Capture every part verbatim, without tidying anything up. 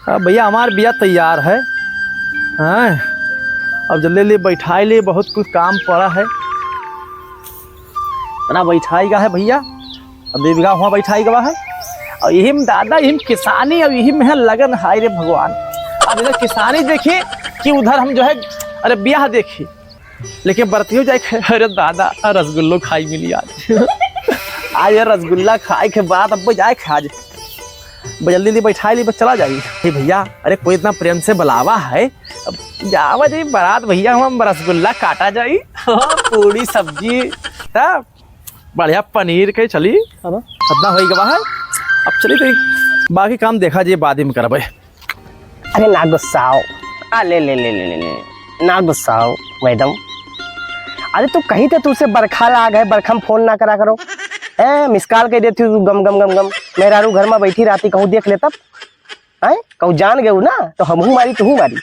अब भइया, हमार बिया तैयार है। हाँ, अब जल्दी जल्दी बैठाई ले, बहुत कुछ काम पड़ा है। इतना बैठाई का है भइया, अब दो बीघा हुआ बैठाई का है। और यही में दादा, यही में किसानी, अब यही में है लगन, हाय रे भगवान। अब इधर किसानी देखी कि उधर हम जो है, अरे, बियाह देखी। लेकिन बरतियो जाए खे-, अरे दादा, रसगुल्लो खाई मिली आज। आज ये रसगुल्ला खाए के बाद अब जाए खे आज। ब-, जल्दी जल्दी बैठाई ली, बस चला जाई। हे भइया, अरे कोई इतना प्रेम से बुलावा है, अब जावा जाई बारात भइया, हम रसगुल्ला काटा जाई। हाँ, पूड़ी सब्जी, हाँ, बढ़िया पनीर के चली। अब इतना होई गवा है, अब चली तो बाकी काम देखा जाई, बाद में करबे। अरे ना गुस्साओ। आ, ले, ले, ले, ले, ले, ले। ना गुस्साओ, मैडम। अरे तू कही थे, तुझसे बरखा लाग है, बरखा में फोन ना करा करो। ए, मिस कॉल कह देती तू, गम, गम, गम, गम। मेहरारू घर में बैठी रहती, कहूँ देख ले तब। हैं? कहूँ जान गए ना, तो हमहू मारी, तू मारी।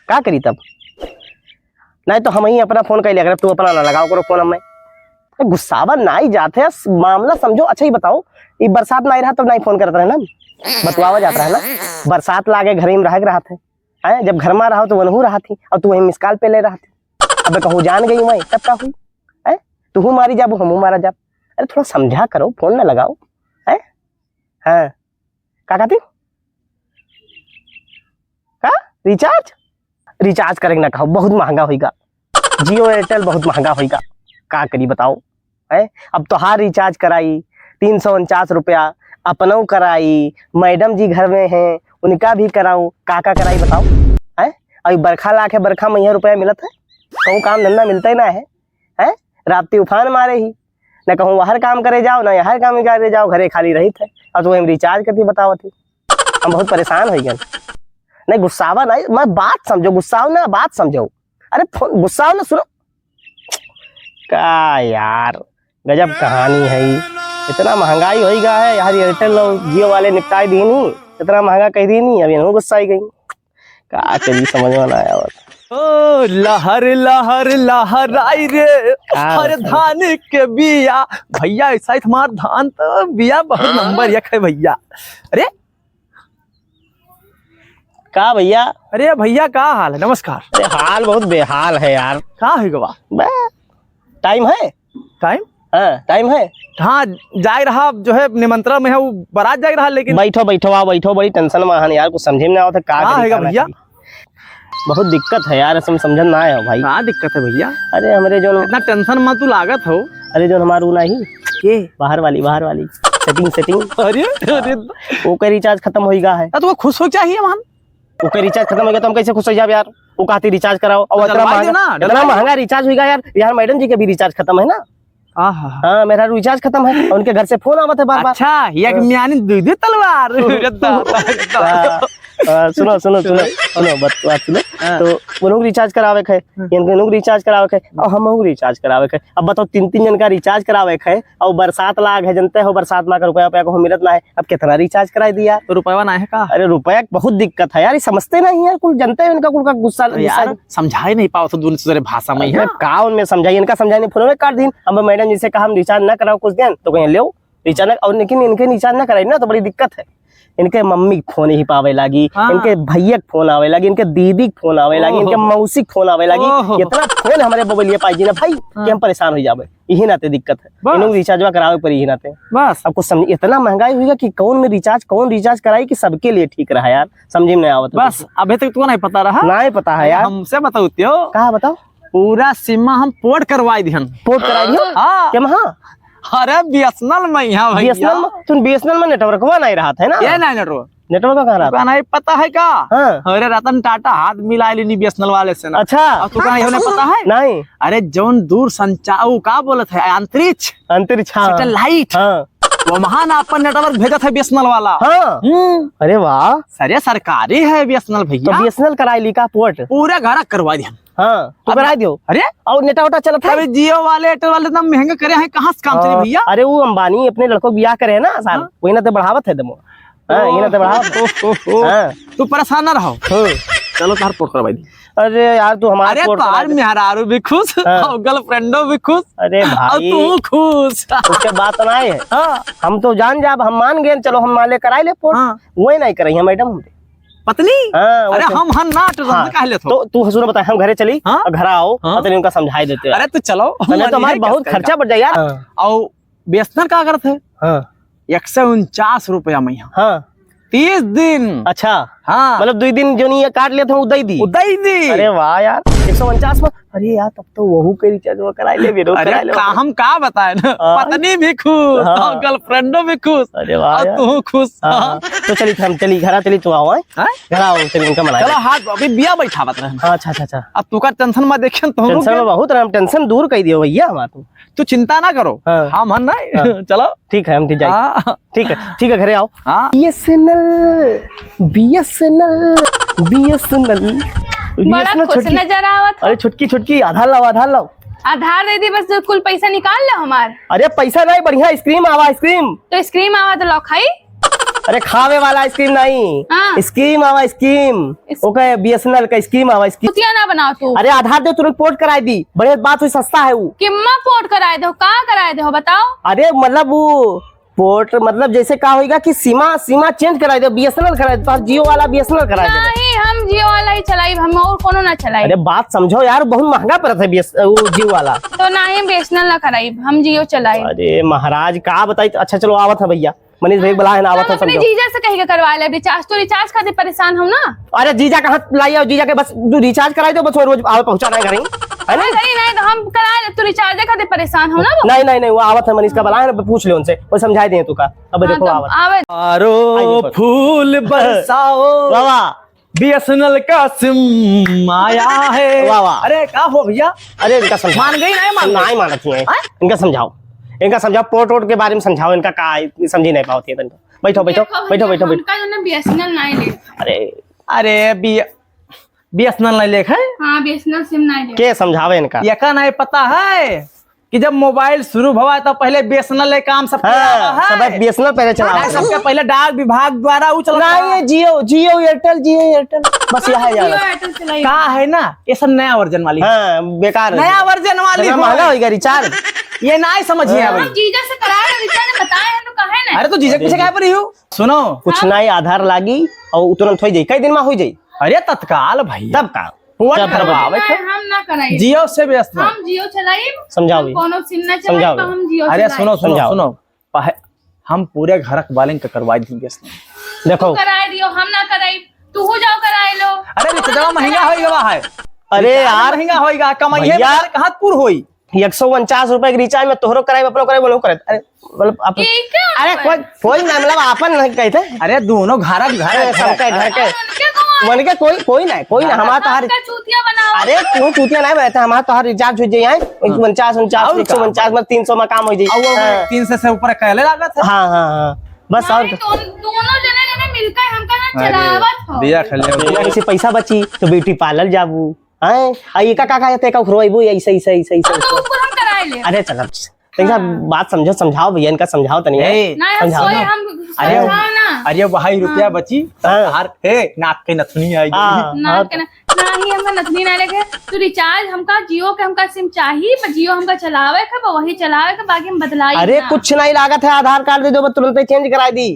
का करी तब? नहीं तो हम ही अपना फोन कर लिया करब, तू अपना ना लगाओ करो फोन हमें। ए, गुस्सावा नाई जात है, स-, मामला समझो। अच्छा, ये बताओ, ये बरसात नाई रहा तो नाई फोन करत रहे ना, बतवावा जात रहा ना। बरसात लागे घर में रह के रहत है, हैं? जब घर में रहो तो वनहू रहत ही, और तू वहीं मिस कॉल पे ले रहत ही। अब कहूँ जान गई मैं, तब का हुई? हैं? तू मारी जाबू, हमहू मारा जाब। अरे थोड़ा समझा करो, फोन ना लगाओ, हैं? हाँ, का कहती? का? रिचार्ज? रिचार्ज करे के ना कहो, बहुत महंगा होइगा। जियो एयरटेल बहुत महंगा होइगा, का करी बताओ? हैं? अब तोहार रिचार्ज कराई तीन सौ उनचास रुपया, अपनौ कराई, मैडम जी घर में हैं, उनका भी कराऊं, का का कराई बताओ? हैं? अभी बरखा लाग है, बरखा में यह रुपया मिलत है, कहूँ काम धंधा मिलते ना है, हैं? रात तूफान मारे ही, न कहूँ वहर काम करे जाओ, न यहर काम करे जाओ, घरे खाली रहित है। अब तो हम रिचार्ज करती बतावत ही, हम बहुत परेशान हो गए। नहीं गुस्सावा नहीं, मैं बात समझो, गुस्साओ ना, बात समझो। अरे फोन गुस्साओ ना, सुनो। का यार, गजब कहानी है ई। इतना महंगाई होई गा है यार, एयरटेल और जियो वाले निपटाई दीनी, इतना महंगा कह दीनी, अब इन्हों गुस्सा ही गई। का करी, समझ में ना आवत। ओ लहर लहर लहराई रे, का हर बताई? धान के बिया। भइया, ऐसा ही हमार धान तो बिया बहुत नंबर एक है भइया। अरे का भइया? अरे भइया, का हाल है? नमस्कार। अरे हाल बहुत बेहाल है यार। का है गवा? बे, टाइम है? टाइम? हाँ, टाइम है। हाँ, जाए रहा, जो है निमंत्रण में है, वो बारात जाए रहा, लेकिन बैठो, बैठो, आओ, बैठो, बड़ी टेंशन में हन यार, कुछ समझे में ना आवत है, का का करी, है का का ना भइया? करी। बहुत दिक्कत है यार, ऐसे में समझ ना आया हो भाई। का दिक्कत है भइया? अरे हमरे जो इतना टेंशन में तू लागत हो। अरे जो हमार ऊ नाही, के? बाहर वाली, बाहर वाली, सेटिंग, सेटिंग। अरे, अरे। ओकर रिचार्ज खत्म होई गा है। आ, तो वो खुश हो चाहिए वहाँ। ओकर रिचार्ज खत्म हो गया तो हम कैसे खुश हो जाब यार? वो कहती रिचार्ज कराओ, और तो इतना डलवाई दो महंगा, ना, इतना डलवाई दो। महंगा रिचार्ज होई गा यार। यार मैडम जी के भी रिचार्ज खत्म है ना। आहा। हाँ, मेरा रिचार्ज खत्म है और उनके घर से फोन आवत है बार-बार। अच्छा, एक हाँ। म्यानी दुई दुई तलवार। अरे दादा, अरे दादा। हाँ, हाँ, सुनो, सुनो, सुनो, सुनो, बात, बात सुनो। हाँ। तो उन्हों रिचार्ज करावे के है, हाँ। इनको, इनको रिचार्ज करावे के है, और हमहू रिचार्ज करावे के है। अब बताओ, तीन, तीन जन का रिचार्ज करावे के है, और बरसात लाग है, जनते हो, बरसात में अगर रुपया, रुपया को मिलत ना है, अब कितना रिचार्ज कराई दिया? तो रुपया ना है का? अरे, रुपया के बहुत दिक्कत है यार, ये समझते नहीं यार, कुल जनते हैं इनका, कुल का गुस्सा, तो गुस्सा यार, समझाए नहीं पाओ तो दूसरे भाषा में अरे, यहाँ। का उनमें समझाई, इनका समझाई नहीं, फोन में काट दीन। हम मैडम जी से कहा, हम रिचार्ज ना कराओ कुछ दिन, तो कहें, "लो, रिचार्ज ना।" और लेकिन इनके रिचार्ज ना कराई ना, तो बड़ी दिक्कत है। इनके मम्मी के फोन ही पावे लागी, हाँ। इनके भैया के फोन आवे लागी, इनके दीदी के फोन आवे लागी, इनके ओहो। मौसी के फोन आवे लागी। ओहो। इतना फोन हमारे बबलिया पाई जी ना भाई, हाँ। कि हम परेशान हो जावे। यही नाते दिक्कत है। बस। इन्हों रिचार्जवा करावे पर यही नाते। बस। अब कुछ समझ, इतना महंगाई हुई है कि कौन में रिचार्ज, कौन रिचार्ज कराई कि सबके लिए ठीक रहा यार, समझे में नहीं आवत है बस, कुछ। अबे तक तुमको नहीं पता रहा? नहीं पता है यार। हमसे बताओ त्यो। कहा बताओ? पूरा सिम हम पोर्ट करवाई दिहन। पोर्ट कराई दियो? हाँ। के महा? अरे बीएसएनएल में यहाँ भैया। बीएसएनएल में? तुम बीएसएनएल में नेटवर्कवा नहीं रहत है ना? ये नहीं नेटवर्क। नेटवर्क कहाँ रहत? तुका नहीं पता है का? हाँ। अरे रतन टाटा हाथ मिला लेनी बीएसएनएल वाले से ना। अच्छा। और तुका नहीं होने पता है? नहीं। अरे जौन दूर संचार, वो का बोलत है, अंतरिक्ष? अंतरिक्ष, हाँ। सैटेलाइट। हाँ। वो महान अपन नेटवर्क भेजत है बीएसएनएल वाला। हाँ। हम्म। अरे वाह। अरे सरकारी है बीएसएनएल तो भैया। बीएसएनएल कराई ली का पोर्ट? पूरा घर करवा दिया। हाँ, तो अब कराई दियो। अरे? और नेटा वेटा चलत है? अरे जियो वाले, एयरटेल वाले इतना महंगा करे हैं, कहाँ से काम चली हाँ, भैया? अरे वो अंबानी अपने लड़कों को ब्याह करे है ना साल, हाँ। वही ना ते बढ़ावत है दमो। हाँ, ये ना ते बढ़ावत है। ओहो, ओहो। हाँ। तू परेशान ना रहो। हाँ। चलो तार पोर्ट करवाई दी। अरे यार, तू हमारा अरे पोर्ट तोहार करवा दे। मेहरारू भी खुश हाँ। और गर्लफ्रेंडो भी खुश अरे और भाई, तू खुश। उसके बात ना है। हाँ। हम तो जान जाब, हम मान गए, चलो हम माले कराई ले पोर्ट। हाँ। वही नहीं कराई है मैडम हमने। पत्नी? हाँ, अरे वैसे। हम हन ना, तो हाँ, हम काहे लेत हो? तो तू हंसू ना बताए, हम घरे चली हाँ? और घर आओ, हाँ? पत्नी उनका समझाई देते हैं। अरे तो चलो, तने तो हमारे बहुत खर्चा बढ़ जाए यार। हाँ। और बी एस एन एल का करत है? हाँ। एक सौ उनचास रुपया में यहाँ। हाँ। तीस दिन। अच्छा। हाँ। मतलब दुई दिन जो नहीं है काट लेत हो, उदई दी। उदई दी। अरे वाह यार, एक सौ उनचास में। अरे यार, तब तो वहू के रिचार्ज वो कराई ले, बेरो अरे कराई ले। का हम का बताए ना, हाँ। पत्नी भी खुश हाँ। और गर्लफ्रेंडो भी खुश अरे वाह और यार। तू खुश। हाँ, हाँ। तो चली, हम चली, घरा चली, तू आओ, हैं? हाँ? घरा आओ, चली, इनका मना चलो, ले। हाथ अभी बिया बैठावत रहे। हाँ, अच्छा, अच्छा, अच्छा। अब तू का टेंशन मत देखे, तो टेंशन में बहुत रहे, हम टेंशन दूर कर दियो भैया हमार तू। तू चिंता ना करो, हाँ। हम हन ना, हाँ। चलो। ठीक है, हम ठीक जाए। हाँ। ठीक है, ठीक है, घरे आओ। हाँ। B S N L, B S N L, B S N L, बड़ा बी एस एन एल खुश छोटकी। नजर आवत हो। अरे छोटकी, छोटकी, आधार लाओ, आधार लाओ। आधार दे दी, बस कुल पैसा निकाल लो हमार। अरे पैसा नहीं, बढ़िया आइसक्रीम आवा, आइसक्रीम। तो आइसक्रीम आवा तो लो खाई। अरे खावे वाला आइसक्रीम नहीं, हाँ। स्कीम आवा, स्कीम। इस- okay, B S N L का स्कीम आवा, स्कीम। चूतिया ना बनाओ तू। अरे आधार दे, तुरंत पोर्ट कराई दी, बढ़िया बात हुई, सस्ता है वो। किम्मा पोर्ट कराए दो, का कराए दो बताओ? अरे मतलब वो पोर्ट मतलब जैसे का होइगा कि सिमा, सिमा चेंज कराई दो, बी एस एन एल कराई दो, जियो वाला बी एस एन एल कराई दो। नहीं, हम जियो वाला ही चलाइब, हम और कोनो ना चलाइब। अरे बात समझो यार, बहुत महंगा पड़त है बी एस, वो जियो वाला। तो नहीं, बी एस एन एल ना कराइब, हम जियो चलाइब। अरे महाराज का बताई, अच्छा चलो आवत है भैया, मनीष भैया बुलाए ना, आवत हम है, अपने समझो। जीजा से कही के करवा ले रिचार्ज, तो रिचार्ज खातिर परेशान हो ना। अरे जीजा कहाँ लाई हो, जीजा के बस तू रिचार्ज कराई दो, बस वो रोज आवे पहुँचा रहे घर ही, है ना? अरे नहीं, नहीं, तो हम करा ले, तू रिचार्ज खातिर परेशान हो ना वो। नहीं, नहीं, नहीं, वो आवत है, मनीष का बुलाए ना, पूछ ले उनसे, वो समझाई दे तू का। अब हाँ, देखो तो आवत। आवे। मारो आई देखो। फूल बरसाओ। वाह, वाह। बी एस एन एल का सिम आया है। वाह, वाह। अरे का हो भैया? अरे इनका समझाओ। मान गई, नहीं मान गई? नहीं मानत है। हाँ? इनका समझाओ, इनका समझाओ, पोर्ट वोर्ट के बारे में समझाओ, इनका का, समझी नहीं पावत है तनका। बैठो, बैठो, देखो बैठो, भैया, बैठो, बैठो। हमका जो ना बी एस एन एल नहीं ले। अरे, अरे B, B S N L नहीं लेख है? हाँ, B S N L sim नहीं ले। के समझावे इनका? ये का नहीं पता है कि जब मोबाइल शुरू भवा तो पहले बी एस एन एल के काम सबके हाँ, आवा है। सब बी एस एन एल पहले चलावा नहीं, है। सबके पहले डाक विभाग द्वारा उ चलता नहीं, है। ये जियो, जियो, एयरटेल, जियो, एयरटेल, बस यह है जियो, ज्यादा। एयरटेल चलाइए। का है ना, ये सब नया वर्जन वाली। हाँ, बेकार है। नया वर्जन वाली इतना हो। महंगा होइगा रिचार्ज। ये नहीं समझिए हाँ। भाई। हम जीजा से करा रहे रिचार्ज, बताए हैं तो कहे ना। अरे तो जीजा अरे पीछे जी। काहे पड़ी हो? सुनो। कुछ हाँ। नहीं, आधार लागी और तुरंत हो जाई, कई दिन में हो जाई। अरे तत्काल भैया। तब का? हुआ जब करवावे नहीं, के। हम ना कराई। जियो से व्यस्त बा। हम जियो चलाई। समझाओ हम भी। कोनो सिम ना चलाई, समझाओ तो भी। हम जियो अरे चलाई। सुनो, सुनो, समझाओ। सुनो। पह-, हम पूरे घर वाले के करवा दी व्यस्त। देखो। तू कराए दियो, हम ना कराई। तू हो जाओ कराए लो। अरे रिचार्ज महंगा होई गवा है। अरे रिचार्ज यार। महंगा होई गवा, कमाइए भैया। वाला कहाँ पूर होई? एक सौ उनचास रुपए के रिचार्ज में तोहरो कराई, अपनो कराई, बोलो करे। अरे मतलब आप ये क्या अरे होता कोई है? कोई ना मतलब आपन नहीं कहते। अरे दोनों घर के घर अरे के। सबके घर के। और उनके को मन के कोई कोई ना कोई ना हमारा तो हर का चूतिया बनाओ। अरे क्यों चूतिया नहीं बैठा हमारा तो हर रिचार्ज हो जाए हाँ। उनचास उनचास और एक सौ उनचास मतलब तीन सौ में काम हो जाए और वो हाँ। तीन सौ से ऊपर कहले लागत है हाँ हाँ हाँ बस और नहीं, दोन-, दोनों जने जने मिलकर हमका ना अरे, चलावत हो। दिया खा लिया। भैया किसी पैसा बची तो ब्यूटी पार्लर जाबू हैं आ ये का का कहते का उखरवाइबू ऐसे ऐसे ऐसे ऐसे हाँ, तो ऊपर हम कराए ले। अरे चल अब तनिका हाँ। बात समझो समझाओ भैया इनका समझाओ तनी ए, नहीं हम समझाओ सोए ना। हम अरे समझाओ ना। अरे वही रुपया हाँ। बची हाँ। हर ए नाक के नथुनी आएगी हाँ, नाक हाँ। के ना नहीं हमका नथुनी ना लगे। तू रिचार्ज हमका जियो के हमका सिम चाहिए पर जियो हमका चलावे के बा वही चलावे के बाकी हम बदलाई अरे ना। कुछ नहीं लागत है आधार कार्ड दे दो बस तुरंत ही चेंज कराई दी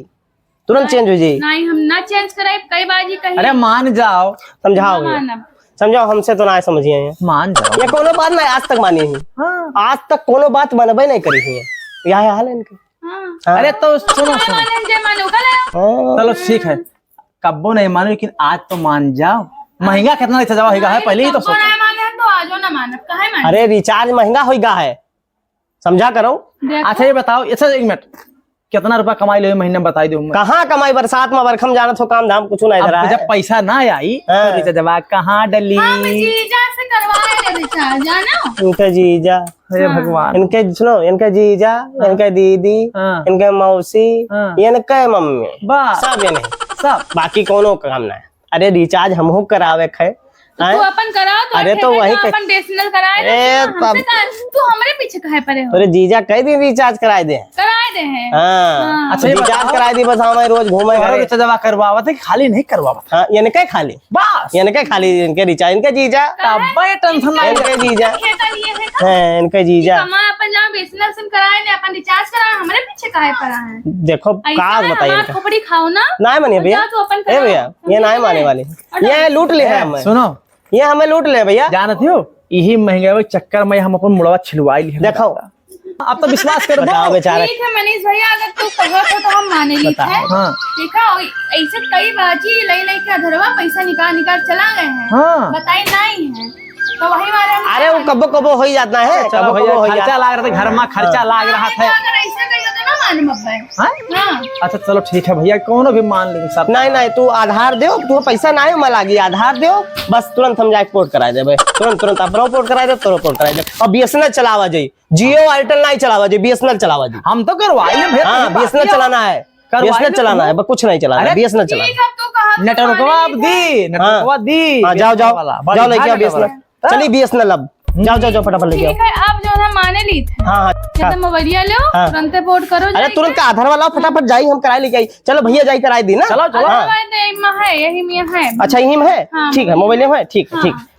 तुरंत चेंज हो जाई। नहीं हम ना चेंज कराई कई बार जी कही। अरे मान जाओ। समझाओ ना ये। मानब। समझाओ हमसे तो ना समझिए ये। मान जाओ। ये कोनो बात नहीं आज तक मानी है। हाँ। आज तक कोनो बात मानबे नहीं करी है। यह हाल है इनके। हाँ। हाँ। अरे तो सुनो सुनो। माने जे माने ओका ले आओ। हाँ। चलो ठीक है। कब्बो नहीं मानो लेकिन आज तो मान जाओ। महंगा कितना रिचार्ज होइगा है पहले ही तो कब्बो सोचो। नहीं माने तो आजो ना मानब काहे माने। अरे रिचार्ज महंगा होइगा है। समझा करो। देखो। अच्छा ये बताओ अच्छा एक मिनट। कितना रुपया कमाई ले महीने में बताई दो। कहाँ कमाई बरसात में बरखम जानत हो काम धाम कुछ नहीं धरा है। जब पैसा ना आई हाँ। तो रिचार्जवा कहाँ डली? हम जीजा से करवाए ले रिचार्ज जानो। इनके जीजा। हे हाँ। भगवान। इनके सुनो इनके जीजा हाँ। इनके दीदी हाँ। इनके मौसी हाँ। इनके मम्मी बस। सब इन्हें सब। बाकी कोनो काम नहीं। अरे रिचार्ज हमहू करावे के है। आए? तू अपन कराओ, तो अरे, तो वही कर। अपन BSNL कराए दे, ए, हमसे तब का? तू हमरे पीछे काहे पड़े हो? अरे, जीजा कह दी recharge कराए दे। कराए दे हैं। हाँ। हाँ। अच्छा, ये recharge बताओ। कराए दी, बस हम रोज घूमे तुम्हारा घरे। Recharge करवावत है कि खाली नहीं करवावत? हाँ, इनके खाली। बस। इनके खाली, इनके recharge, इनके जीजा। काहे? तब ये tension ना इनके जीजा। खेता लिए है का? हाँ, इनके जीजा। कमा अपन जाओ, BSNL SIM कराए ने, अपन recharge कराए, हमरे पीछे काहे पड़ा है? देखो, ऐसा का है, बताइए हमार इनका। खोपड़ी खाओ ना। ना मानिए भैया। जा तू अपन ए करा। भैया, ये ना माने वाली। ये लूट ले है ए, हमें। सुनो। ये हमें लूट ले भैया। जानत हो, यही महंगाई के चक्कर में हम अपन मुड़वा छिलवाई लिहे। देखो। अब तो विश्वास कर बताओ बेचारा। ठीक है मनीष भैया, अगर तू कहत हो तो हम माने ली बताओ। है। हाँ। देखा, ऐसे कई बाजी लई लई के अधरवा पैसा निकाल निकाल चला गए हैं। हाँ। बताई नहीं है। तो वही वाले हम अरे, वो कबो कबो हो ही जाता है, चलो कबो भैया, कबो हो खर्चा जाता। लाग रहा था, घर में खर्चा हाँ। लाग रहा था। अगर ऐसा कहियो तो ना मालूम अब भाई। हाँ? हाँ। अच्छा, चलो ठीक है भैया, कौनो भी मान लेंगे सब। नहीं, नहीं, तू आधार दो, तू पैसा ना है, मैं लागी, आधार दो, बस तुरंत हम जाके port कराए देबे, तुरंत, तुरंत अपना port कराए दे, तोरो port कराए दे। और BSNL चलावा जाई, Jio Airtel नहीं चलावा जाई, BSNL चलावा जाई। हम तो करवाई ले भैया, हाँ, तुम BSNNL बात चलाना है, करवाई BSNL ले चलाना तुम। है, बस कुछ नहीं चलाना है, अरे, BSNL चलाना है। ठीक है, तू कहा तो नेटवर्कवा माने अब ली दी, हाँ। नेटवर्कवा दी, हाँ, जाओ, जाओ, वाला, जाओ, लेके आओ बढ़िया BSNL। नेटवर्क। चलिए, BSNL अब। जाओ, जाओ, जाओ, फटाफट लेके आओ। ठीक है, अब जो है माने ली थे। हाँ, हाँ, ये तो हाँ। मोबाइलिया लो, हाँ। तुरंते port करो अरे, जाइके। तुरंत का आधार वाला फटाफट जाई, हम कराए लेके आई। चलो भैया, जाई कराए दी ना। चलो, चलो। हाँ। आधार वाला तो यही में है, यही में है। अच्छा, यही में है? हाँ, ठीक है, हाँ। मोबाइल में है? ठीक है, हाँ। ठीक।